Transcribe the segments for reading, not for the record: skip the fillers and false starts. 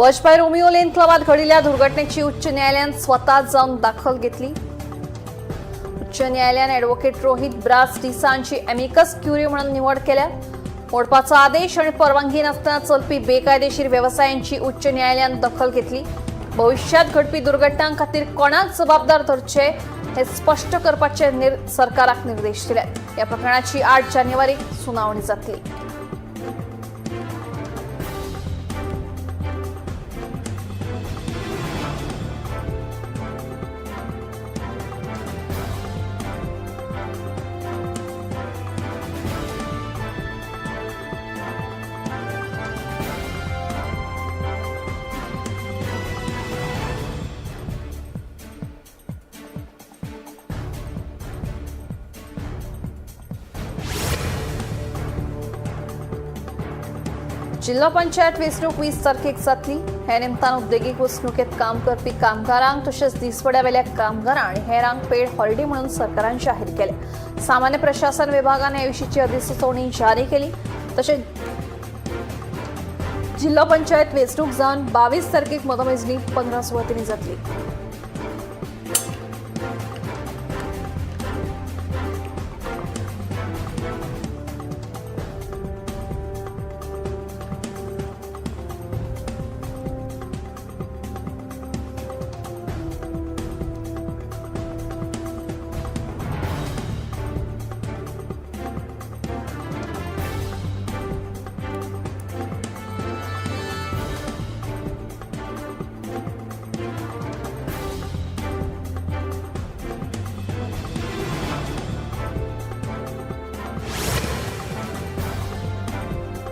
बजपाई Romeo lane क्लबात घडिल्ल्या दुर्घटनेची उच्च न्यायालयान स्वता जावन दखल घेतली. उच्च न्यायालयान ॲडव्होकेट रोहित ब्रास डिसांची एमिकस क्युरी म्हणून निवड केल्या. मोडपाचो आदेश आणि परवानगी नसताना चलपी बेकायदेशीर व्यवसायांची उच्च न्यायालयान दखल घेतली. भविष्यात घडपी दुर्घटनां खातीर कोणाक जबाबदार धरचे हे स्पष्ट करपाचे सरकाराक निर्देश दिले. या प्रकरणाची 8 जानेवारीक सुनावणी जातली. जिल्हा पंचायत वेंचणूक 20 तारखेक जातली. हे निमतान उद्देगीक वसणुकेत काम करपी कामगारांक तशेंच दिसवड्यावेल्या कामगारां आनी हेरांक पेड हॉलिडे म्हणून सरकारान जाहीर केले. सामान्य प्रशासन विभागान हे विशींची अधिसुचोवणी जारी केली. तशेंच जिल्हा पंचायत वेंचणूक जावन 22 तारखेक मतमेजणी 15 सुवातींनी जातली.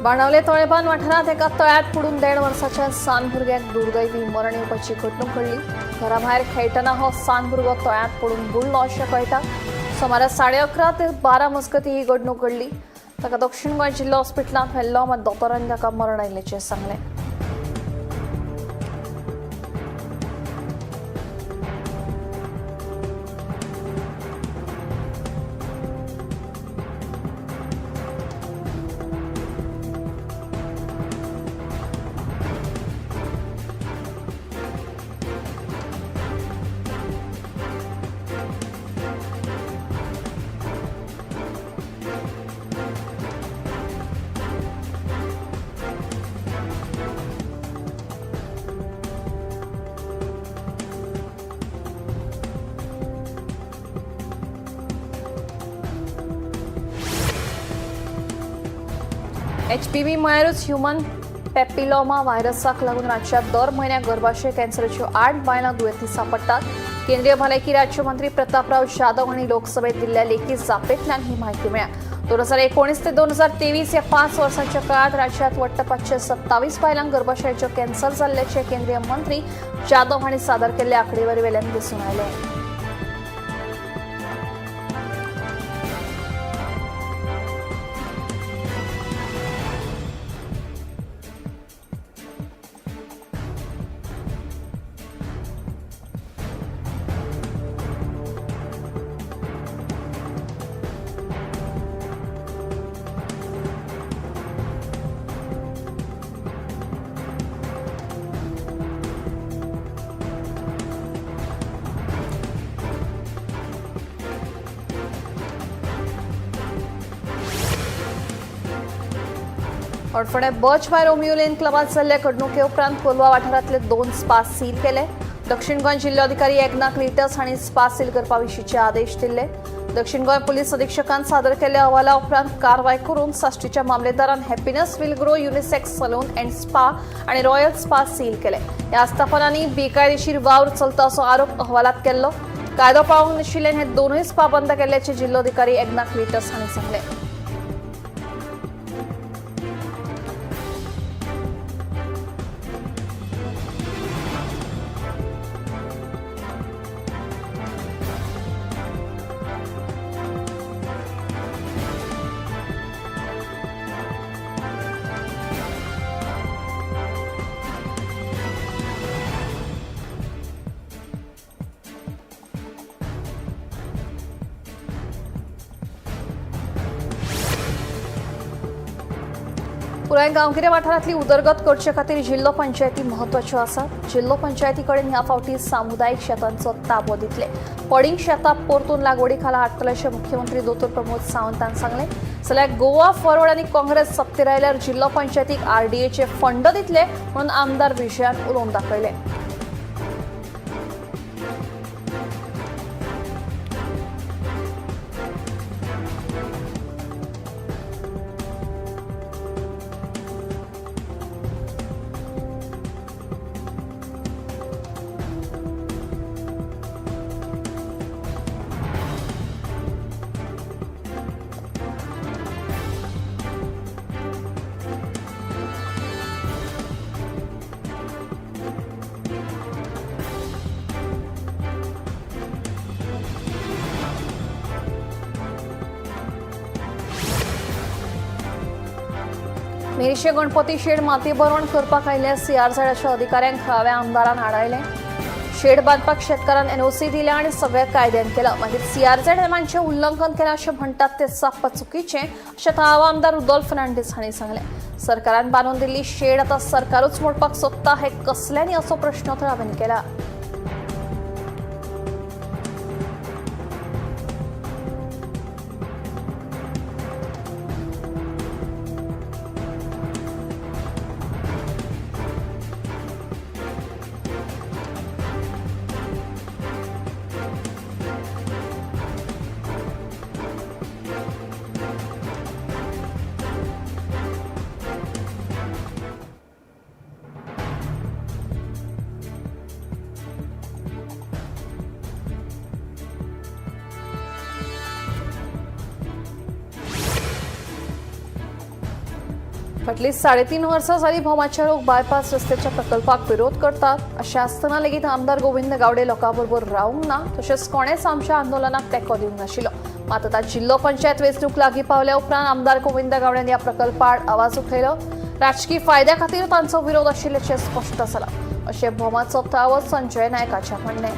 बाणावले तळेबान वाठारांत एका तळ्यात पडून 1.5 वर्साच्या सान भुरग्याक दुर्दैवी मरण येवपाची घडणूक घडली. घराभायर खेळटना हो सान भुरगो तळ्यांत पडून बुडलो अशें कळटा. सुमार 11:30 ते 12 मजगती ही घडणूक घडली. ताका दक्षिण गोंय जिल्लो हॉस्पिटलांत व्हेल्लो, मात दोतोरांनी ताका मरण आयिल्ल्याचें सांगलें. एचपीव्ही म्हळ्यारूच ह्युमन पेपिलोमा व्हायरसाक लागून राज्यात दर म्हयन्याक गर्भाशय कॅन्सराच्यो 8 बायलां दुयेंती सांपडटात. केंद्रीय भलायकी राज्यमंत्री प्रतापराव जाधव हांणी लोकसभेत दिल्ल्या लेखी जापेंतल्यान ही म्हायती मेळ्ळ्या. 2019 ते 2023 ह्या 5 वर्सांच्या काळात राज्यात वट्ट 527 बायलांक गर्भाशयाच्यो कॅन्सर जाल्ल्याचें केंद्रीय मंत्री जाधव हांणी सादर केल्ल्या आंकडेवारी वेल्यान दिसून आयलें. हडफणे बच बाय रोमिओ लेन क्लबात जाल्ल्या घडणुके उपरांत कोलवा वाठारांतले 2 स्पा सील केले. दक्षिण गोंय जिल्लोधिकारी एग्ना क्लिटस हांणी स्पा सील करपा विशींचे आदेश दिल्ले. दक्षिण गोंय पुलीस अधीक्षकान सादर केल्ल्या अहवाला उपरांत कारवाय करून साश्टीच्या मामलेदारान happiness will grow unisex salon and spa आनी रॉयल स्पा सील केले. ह्या आस्थापनांनी बेकायदेशीर वावर चलता असो आरोप अहवालात केल्लो. कायदो पाळूंक नाशिल्ल्यान हे दोनूय स्पा बंद केल्ल्याचे जिल्लोधिकारी एग्ना क्लिटस हांणी सांगलें. पुराय गांवगिऱ्या वाठारांतली उदरगत करचे खातीर जिल्लो पंचायती म्हत्वाच्यो आसात. जिल्लो पंचायती कडेन ह्या फावटी सामुदायीक शेतांचो ताबो दितले. पडींग शेतां परतून लागवडी खाला हाडटले अशें मुख्यमंत्री दोतोर प्रमोद सावंतान सांगलें. जाल्यार गोवा फॉरवर्ड आनी काँग्रेस सत्तेर आयल्यार जिल्लो पंचायतीक आरडीएचे फंड दितले म्हणून आमदार विजयान उलोवन दाखयलें. मेरशे गणपती शेड माती भरवण करपाक आयिल्ल्या सीआरझेडाच्या अधिकाऱ्यांक थळाव्या आमदारान आडायलें. शेड बांदपाक शेतकारान एनओसी दिल्या आनी सगळें कायद्यान केलां. मागीर सीआरझेड नेमांचें उल्लंघन केलां अशें म्हणटात तें साप्प चुकीचें अशें थळावो आमदार रुदोल्फ फर्नांडीस हांणी सांगलें. सरकारान बांदून दिल्ली शेड आतां सरकारूच मोडपाक सोदता हें कसल्यांनी असो प्रश्न थळाव्यांनी केला. फाटलीं 3.5 वर्सां जाली भोमाचे लोक बायपास रस्त्याच्या प्रकल्पाक विरोध करतात. अशें आसतना लेगीत आमदार गोविंद गावडे लोकां बरोबर रावंक ना, तशेंच कोणेच आमच्या आंदोलनाक तेंको दिवंक नाशिल्लो. मात आतां जिल्लो पंचायत वेंचणूक लागीं पावल्या उपरांत आमदार गोविंद गावड्यान ह्या प्रकल्पाआड आवाज उठयलो. राजकी फायद्या खातीर तांचो विरोध आशिल्ल्याचें स्पश्ट जालां अशें भोमाचो थळावो संजय नायकाचें म्हणणें.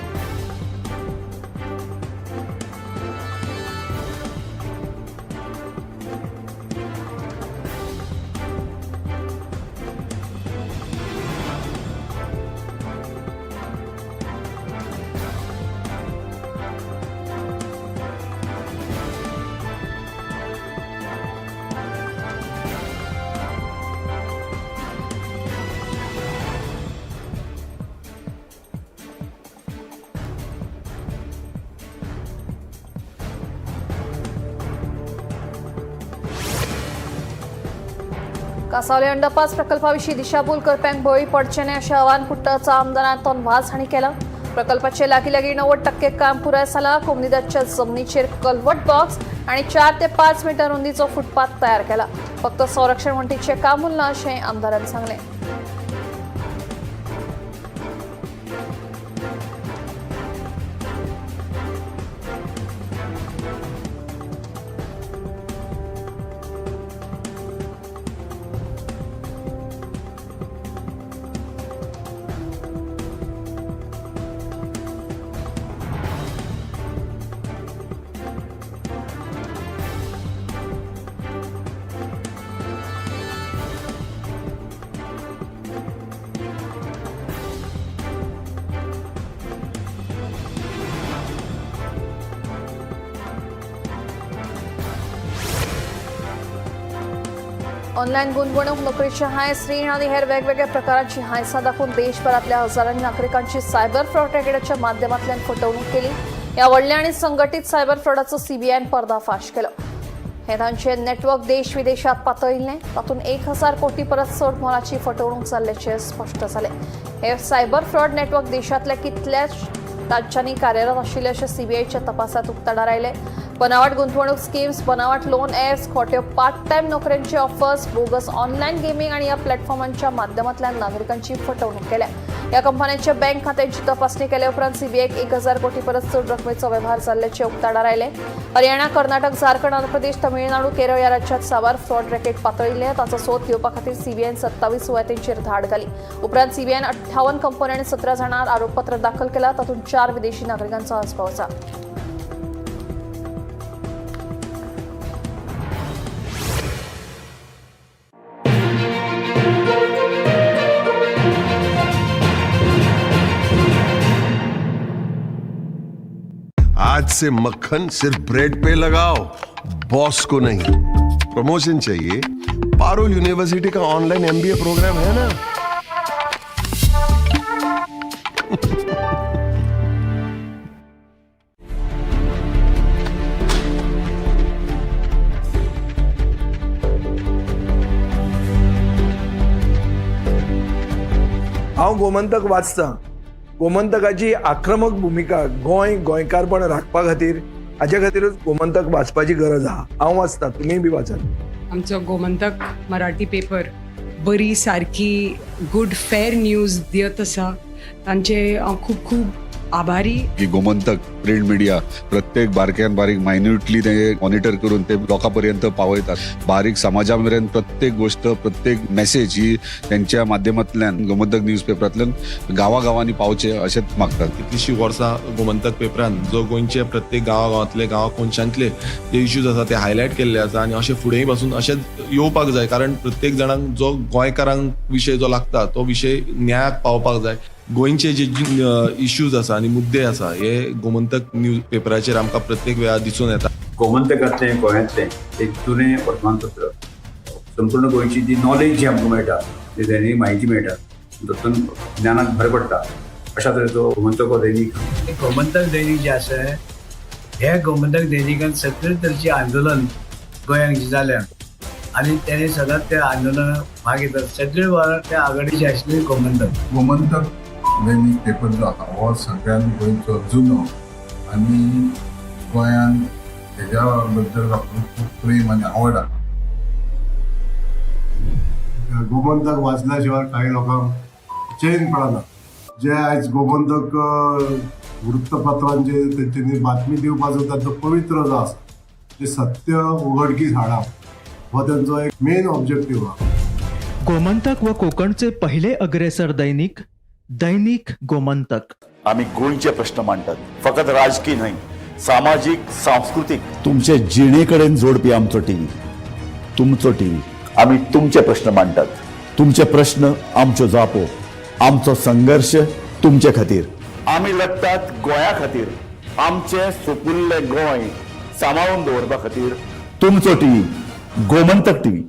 कासावले अंडरपास प्रकल्पाविशीं दिशाभूल करप्यांक बळी पडचें न्हय अशें आवाहन कुट्टाचा आमदार आंतोन वाझ हांणी केलां. प्रकल्पाचें लागीं लागीं 90% काम पुराय जालां. कोमनिदादच्या जमनीचेर कलवट बॉक्स आनी 4 ते 5 मिटर रुंदीचो फुटपाथ तयार केला. फक्त संरक्षण वण्टीचें काम उरलां अशें आमदारान सांगलें. ऑनलाईन गुंतवणूक, नोकरीची हायस, रीण आणि हेर वेगवेगळ्या प्रकारांची हायसां दाखोवन देशभरातल्या हजारांनी नागरिकांची सायबर फ्रॉड रॅकेटाच्या माध्यमांतल्यान फटवणूक केली. या व्हडल्या आणि संघटित सायबर फ्रॉडाचो सीबीआयन पर्दाफाश केलो. हे तांचे नेटवर्क देश विदेशात पातळिल्लें. तातूंत 1000 कोटी परस चड मोलाची फटवणूक जाल्ल्याचें स्पश्ट जालें. हे सायबर फ्रॉड नेटवर्क देशांतल्या कितल्याच राज्यांनी कार्यरत आशिल्ले अशें सीबीआयच्या तपासात उक्ताडार आयलें. बनावट गुंतवणूक स्किम्स, बनावट लोन ॲप्स, खोट्यो पार्ट टायम नोकऱ्यांचे ऑफर्स, बोगस ऑनलायन गेमिंग आणि या प्लॅटफॉर्मांच्या माध्यमांतल्यान नागरिकांची फटवणूक केल्या. या कंपन्यांच्या बँक खात्यांची तपासणी केल्या उपरांत सीबीआयक 1000 कोटी परस चड रकमेचो व्यवहार जाल्ल्याचे उक्ताडार आयले. हरियाणा, कर्नाटक, झारखंड, आंध्र प्रदेश, तमिळनाडू, केरळ या राज्यात साबार फ्रॉड रॅकेट पातळिल्ले. ताचो सोद घेवपा खातीर सीबीआयन 27 सुवातींचेर धाड घाली. उपरांत सीबीआयन 58 कंपन्यांनी आनी 17 जाणांर आरोपपत्र दाखल केला. तातूंत 4 विदेशी नागरिकांचो आस्पाव आसा. से मक्खन सिर्फ ब्रेड पे लगाओ, बॉस को नहीं। प्रमोशन चाहिए? पारुल यूनिवर्सिटी का ऑनलाइन एमबीए प्रोग्राम है ना। हांव गोमंतक वाचतां. गोमंतकाची आक्रमक भुमिका गोंय गोंयकारपण राखपा खातीर, हाजे खातीरूच गोमंतक वाचपाची गरज आहा. हांव वाचतां, तुमीय बी वाचात. आमचो गोमंतक मराठी पेपर बरी सारकी गुड फेर न्यूज दियत आसा, तांचे हांव खूब खूब आभारी. की गोमंतक प्रिंट मिडिया प्रत्येक बारक्यान बारीक मायन्युटली ते मॉनिटर करून ते लोकां पर्यंत पावयतात. बारीक समाजा मेरेन प्रत्येक गोष्ट, प्रत्येक मेसेज ही त्यांच्या माध्यमांतल्यान गोमंतक न्यूज पेपरांतल्यान गांवागांवांनी पावचे अशेंच मागतात. कितलीशीं वर्सां गोमंतक पेपरान जो गोंयचे प्रत्येक गांवागांवांतले, गांवा कोनशांतले जे इश्यूज आसा ते हायलायट केल्ले आसा आनी अशें फुडेंय पासून अशेंच येवपाक जाय, कारण प्रत्येक जाणांक जो गोंयकारांक विशय जो लागता तो विशय न्यायाक पावपाक जाय. गोंयचे जे इश्यूज आसा आनी मुद्दे आसा हे गोमंतक न्यूज पेपराचेर आमकां प्रत्येक वेळार दिसून येता. गोमंतकांतलें गोंयांतलें एक जुनें वर्तमानपत्र. संपूर्ण गोंयची जी नॉलेज जी आमकां मेळटा, जी दैनीक म्हायती मेळटा, तातूंत ज्ञानाक भर पडटा. अशा तरेचो गोमंतक हो दैनीक. गोमंतक दैनीक जें आसा, हे गोमंतक दैनिकान सगळे तरेचें आंदोलन गोंयांत जें जाल्या आनी तेणे सदांच त्या आंदोलनाक भाग घेतात. सगळे वेळार त्या आघाडीचे आशिल्ले गोमंतक. गोमंतक दैनीक पेपर जो आसा हो सगळ्यान गोंयचो जुनो आनी गोंयान हेज्या बद्दल लोकांक खूब प्रेम आनी आवड आसा. गोमंतक वाचल्या शिवाय काही लोकांक चैन पडना. जे आयज गोमंतक वृत्तपत्रांचे तेंच्यांनी बातमी दिवपाचो तांचो पवित्र जो आसा, जे सत्य उघडकीस हाडप हो तेंचो एक मेन ऑब्जेक्टीव आहा. गोमंतक व कोकणचे पहिले अग्रेसर दैनिक, दैनिक गोमंतक. आमी गोंयचे प्रश्न मांडटात, फकत राजकीय न्हय, सामाजीक, सांस्कृतीक, तुमचे जिणे कडेन जोडपी आमचो टीव्ही, तुमचो टीव्ही. आमी तुमचे प्रश्न मांडटात, तुमचे प्रश्न आमच्यो जापो, आमचो संघर्श तुमचे खातीर. आमी लढटात गोंया खातीर, आमचें सुपुल्लें गोंय सांबाळून दवरपा खातीर. तुमचो टीव्ही, गोमंतक टीव्ही.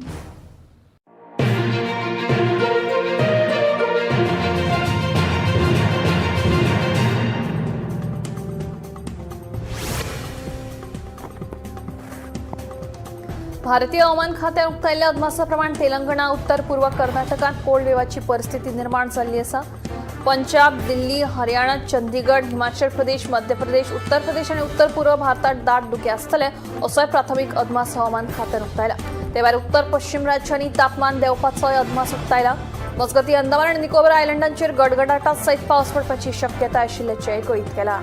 भारतीय हवामान खात्यान उक्तायल्ल्या अदमासाप्रमाण तेलंगणा, उत्तर पूर्व कर्नाटकांत कोल्ड वेवाची परिस्थिती निर्माण जाल्ली आसा. पंजाब, दिल्ली, हरियाणा, चंदीगड, हिमाचल प्रदेश, मध्य प्रदेश, उत्तर प्रदेश आनी उत्तर पूर्व भारतात दाट धुकें आसतलें असोय प्राथमीक अदमास हवामान खात्यान उक्तायला. ते भायर उत्तर पश्चिम राज्यांनी तापमान देंवपाचोय अदमास उक्तायला. मजगतीं अंदमान आनी निकोबार आयलंडांचेर गडगडाटा सयत पावस पडपाची शक्यताय आशिल्ल्याचें कळीत केलां.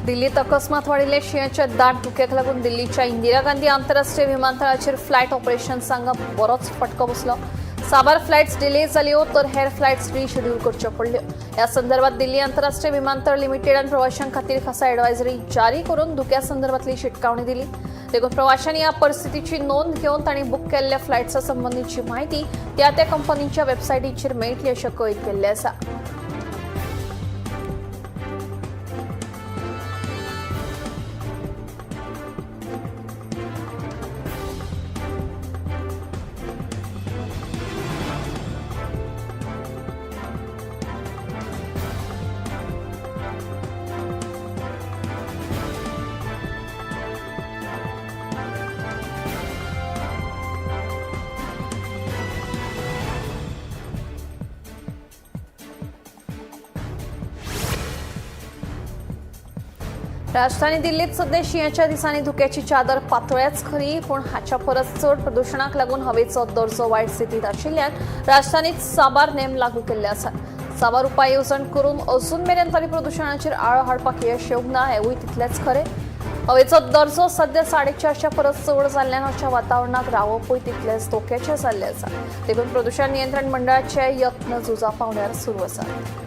दिल्लीत अकस्मात वाडिल्ल्या शिंयाच्या दाट धुक्याक लागून दिल्लीच्या इंदिरा गांधी आंतरराष्ट्रीय विमानतळाचेर फ्लायट ऑपरेशन्सांक बरोच फटको बसलो. साबार फ्लायट्स डिले जाल्यो तर हेर फ्लायट्स रिशेड्यूल करच्यो पडल्यो. ह्या संदर्भात दिल्ली आंतरराष्ट्रीय विमानतळ लिमिटेडान प्रवाशां खातीर खासा ॲडवायझरी जारी करून धुक्या संदर्भातली शिटकावणी दिली. देखून प्रवाशांनी ह्या परिस्थितीची नोंद घेवन तांणी बूक केल्ल्या फ्लायट्सा संबंदीची म्हायती त्या त्या कंपनीच्या वेबसायटीचेर मेळटली अशें कळीत केल्लें आसा. राजधानी दिल्लीत सध्या शिंयाच्या दिसांनी धुक्याची चादर पातळ्याच खरी, पूण हाच्या परस चड प्रदुशणाक लागून हवेचो दर्जो वायट स्थितींत आशिल्ल्यान राजधानीत साबार नेम लागू केल्ले आसात. साबार उपाय येवजण करून अजून मेरेन तरी प्रदुशणाचेर आळो हाडपाक यश येवंक ना हेवूय तितलेंच खरें. हवेचो दर्जो सध्या 450 परस चड जाल्ल्यान अशा वातावरणात रावपूय तितलेंच धोक्याचें जाल्लें आसा. देखून प्रदुशण नियंत्रण मंडळाचे यत्न झुजा पावण्यार सुरू आसात.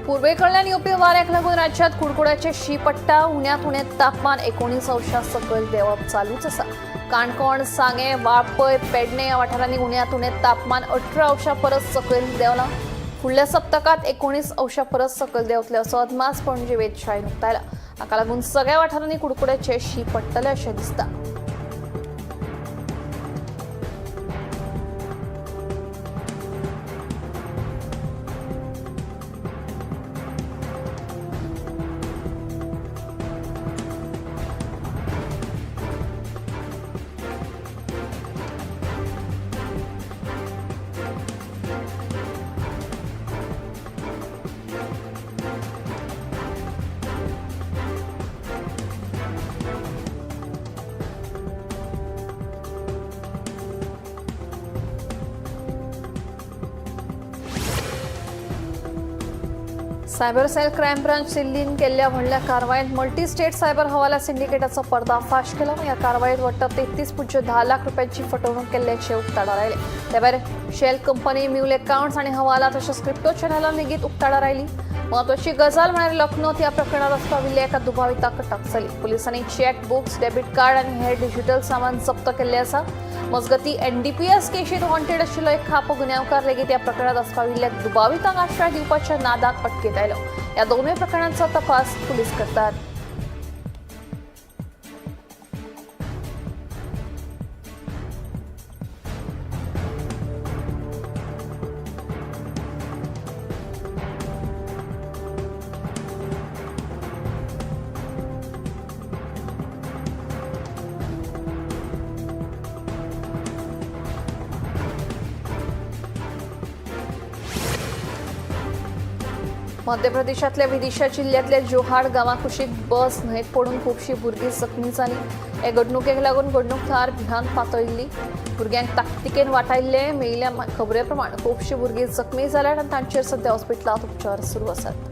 पूर्वेकडल्यान येवपी वाऱ्याक लागून राज्यात कुडकुड्याचे शी पडटा. उण्यांत उणें तापमान 19 अंशां सकयल देंवप चालूच आसा. काणकोण, सांगें, वाळपय, पेडणे ह्या वाठारांनी उण्यांत उणें तापमान 18 अंशां परस सकयल देंवलां. फुडल्या सप्तकांत 19 अंशां परस सकयल देंवतले असो अदमास पणजे वेधशाळेन उक्तायला. हाका लागून सगळ्या वाठारांनी कुडकुड्याचे शी पडटलें अशें दिसता. सायबर सेल क्रायम ब्रांच दिल्लीन केल्ल्या व्हडल्या कारवायेंत मल्टी स्टेट सायबर हवाला सिंडिकेटाचो पर्दाफाश केलो. ह्या कारवायेंत वट्ट 33.10 लाख रुपयांची फटवणूक केल्ल्याचें उक्ताडार आयलें. ते भायर शेल कंपनी, म्यूल अकाउंट्स आनी हवाला तशेंच क्रिप्टो चॅनलां लेगीत उक्ताडार आयली. म्हत्वाची गजाल म्हळ्यार लखनौत ह्या प्रकरणात आसपाविल्ल्या एका दुबाविताक अटक जाली. पुलिसांनी चॅक बुक्स, डेबिट कार्ड आनी हेर डिजिटल सामान जप्त केल्लें आसा. मजगती एनडीपीएस केशीत वॉन्टेड आशिल्लो एक खापो गुन्यांवकार लेगीत ह्या प्रकरणात आसपाविल्ल्या दुबावितांक आश्रय दिवपाच्या नादात अटकेत आयलो. ह्या दोनूय प्रकरणांचो तपास पुलीस करतात. मध्य प्रदेशातल्या विदिशा जिल्ह्यातल्या जोहाड गांवाकुशीक बस न्हंयेत पडून खुबशीं भुरगीं जखमी जाली. हे घडणुकेक लागून घडणूक थळार भिरांत पातळिल्ली. भुरग्यांक ताकतिकेन वाटायल्ले. मेळिल्ल्या खबरे प्रमाण खुबशीं भुरगीं जखमी जाल्यात आनी तांचेर सध्या हॉस्पिटलांत उपचार सुरू आसात.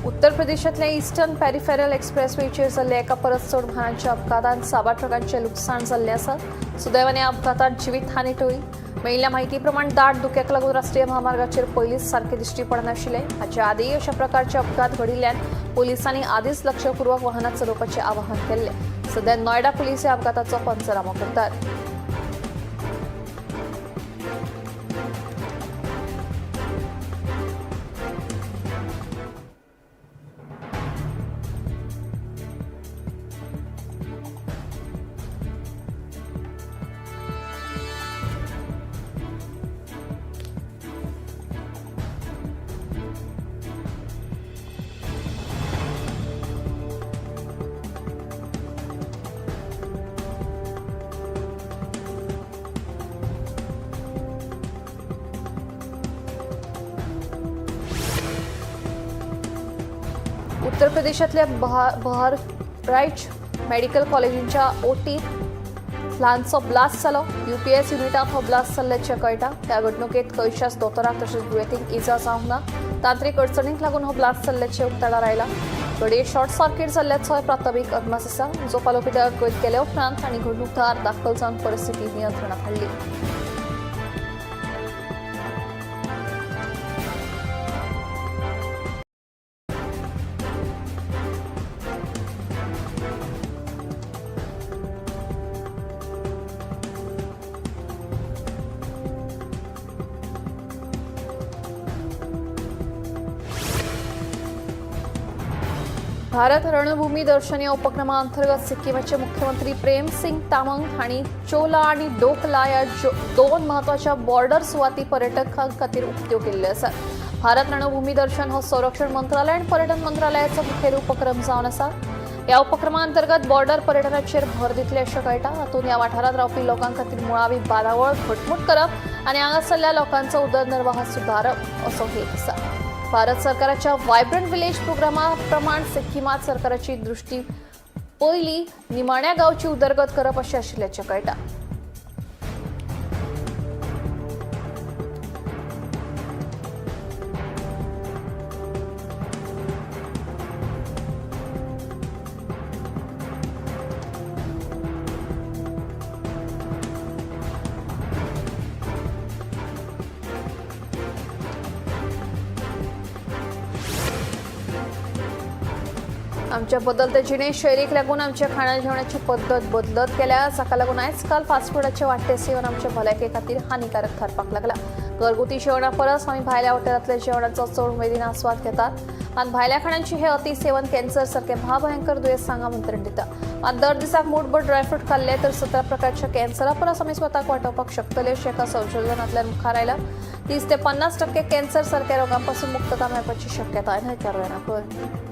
उत्तर प्रदेशातल्या ईस्टर्न पेरिफेरल एक्सप्रेसवेचेर जाल्ल्या एका परस चड वाहनांच्या अपघातान साबार ट्रकांचें लुकसाण जाल्लें आसा. सुदैवान ह्या अपघातांत जिवीत हानी टळ्ळी. मेळिल्ल्या म्हायती प्रमाण दाट धुक्याक लागून राष्ट्रीय म्हामार्गाचेर पयलींच सारकें दिश्टी पडनाशिल्लें. हाचे आदीय अशा प्रकारचे अपघात घडिल्ल्यान पुलिसांनी आदींच लक्षपूर्वक वाहनां चलोवपाचें आवाहन केल्लें. सध्या नोयडा पुलीस ह्या अपघाताचो पंचनामो करतात. उत्तर प्रदेशातल्या बहराइच मेडिकल कॉलेजींच्या ओटीत ल्हानसो ब्लास्ट जालो. यूपीएस युनिटांत हो ब्लास्ट जाल्ल्याचें कळटा. ह्या घडणुकेंत खंयच्याच दोतोराक तशेंच दुयेंतींक इजा जावंक ना. तांत्रिक अडचणींक लागून हो ब्लास्ट जाल्ल्याचें उक्ताडार आयलां. घडये शॉर्ट सर्किट जाल्ल्याचोय प्राथमीक अदमास आसा. उजो पालोवपी दळाक कळीत केले उपरांत तांणी घडणूक थळार दाखल जावन परिस्थिती नियंत्रणात हाडली. भारत रणभूमी दर्शन या उपक्रमाअंतर्गत सिक्कीमाचे मुख्यमंत्री प्रेम सिंग तामंग हांणी चोला आनी डोकला ह्या दोन म्हत्वाच्या बॉर्डर सुवाती पर्यटकां खातीर उक्त्यो केल्ल्यो आसात. भारत रणभूमी दर्शन हो संरक्षण मंत्रालय आनी पर्यटन मंत्रालयाचो मुखेल उपक्रम जावन आसा. ह्या उपक्रमाअंतर्गत बॉर्डर पर्यटनाचेर भर दितले अशें कळटा. हातूंत ह्या वाठारांत रावपी लोकां खातीर मुळावी बांदावळ घटमूट करप आनी हांगासरल्या लोकांचो उदरनिर्वाह सुदारप असो हेत आसा. भारत सरकाराच्या वायब्रंट विलेज प्रोग्रामा प्रमाण सिक्कीमात सरकाराची दृष्टी पयली निमाण्या गांवची उदरगत करप अशें आशिल्ल्याचें कळटा. आमच्या बदलते जिणेशैलीक लागून आमच्या खाणा जेवणाची पद्दत बदलत गेल्या. ताका लागून आयजकाल फास्ट फुडाचे वाडटे सेवन आमच्या भलायके खातीर हानिकारक थारपाक लागला. घरगुती जेवणा परस आमी भायल्या हॉटेलांतल्या जेवणाचो चड उमेदीन आस्वाद घेतात. मात भायल्या खाणांची हे अतिसेवन कॅन्सर सारखे महाभयंकर दुयेंस आमंत्रण दिता. मात दर दिसाक मूठभर ड्रायफ्रूट खाल्ले तर 17 प्रकारच्या कॅन्सरा परस आमी स्वताक वाटोवपाक शकतले अशें एका संशोधनांतल्यान मुखार आयलां. 30 ते 50% कॅन्सर सारक्या रोगांपासून मुक्तता मेळपाची शक्यताय न्हयकार जायना.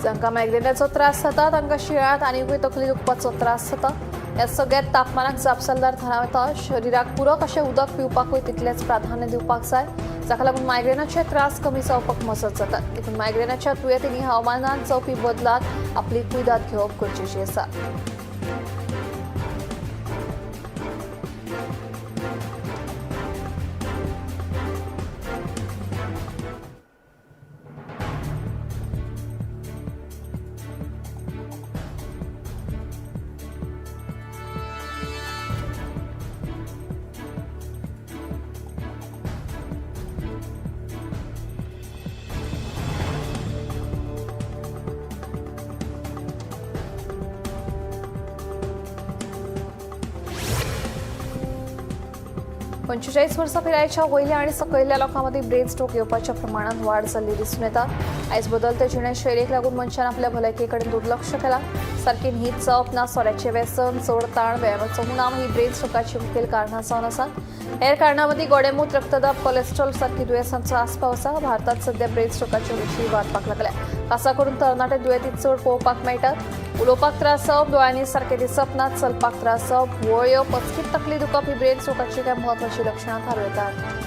जांकां मायग्रेनाचो त्रास जाता तांकां शिंयाळ्यांत आनीकूय तकली दुखपाचो त्रास जाता. ह्या सगळ्यात तापमानाक जापसालदार थारावं येता. शरिराक पुरक अशें उदक पिवपाकूय तितलेंच प्राधान्य दिवपाक जाय, जाका लागून मायग्रेनाचे त्रास कमी जावपाक मजत जाता. देखून मायग्रेनाच्या दुयेंतींनी हवामानांत जावपी बदलांत आपली कुयदाद घेवप गरजेची आसा. पंचेचाळीस वर्सां पिरायेच्या वयल्या आनी सकयल्या लोकां मदीं ब्रेन स्ट्रोक येवपाच्या प्रमाणांत वाड जाल्ली दिसून येता. आयज बदलते जिणेशैलीक लागून मनशान आपल्या भलायके कडेन दुर्लक्ष केलां. सारकी न्हीद जावप ना, सोऱ्याचें व्यसन, चड ताण, व्यायामाचो उणाव ही ब्रेन स्ट्रोकाची मुखेल कारणां जावन आसात. हेर कारणां मदीं गोडेंमूत, रक्तदाब, कोलेस्ट्रॉल सारकी दुयेंसांचो आस्पाव आसा. भारतांत सध्या ब्रेन स्ट्रोकाच्यो विशीं वाडपाक लागल्या. खासा करून तरणाटे दुयेंती चड पळोवपाक मेळटात. उलोवपाक त्रास जावप, दोळ्यांनी सारकें दिसप ना, चलपाक त्रास जावप, घुंवळ येवप, अचकीत तकली दुखप ही ब्रेन स्ट्रोकाची कांय म्हत्वाचीं लक्षणां थारूं येतात.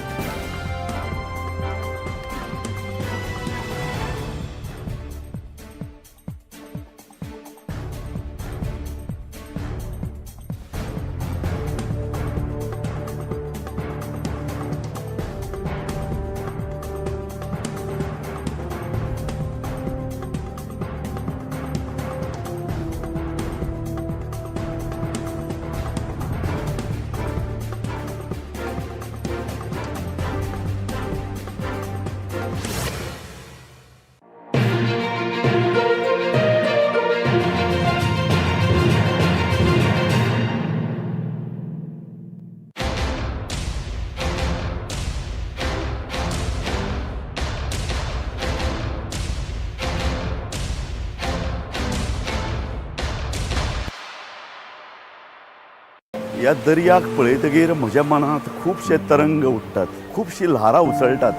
ह्या दर्याक पळयतगीर म्हज्या मनांत खुबशे तरंग उठ्ठात, खुबशीं ल्हारां उसळटात.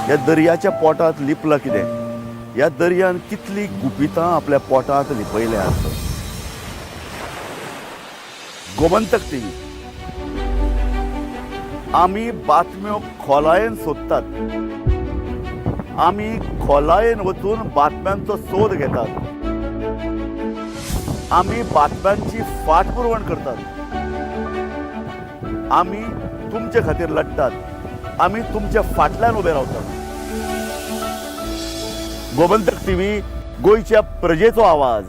ह्या दर्याच्या पोटांत लिपलां कितें? ह्या दर्यान कितलीं गुपितां आपल्या पोटांत लिपयल्यात? गोमंतक टीव्ही, आमी बातम्यो खोलायेन सोदतात. आमी खोलायेन वचून बातम्यांचो सोद घेतात. आमी बातम्यांची फाटपुरवण करतात. आमी तुमचे खातीर लढटात. आमी तुमच्या फाटल्यान उबे रावतात. गोमंतक टीव्ही, गोंयच्या प्रजेचो आवाज.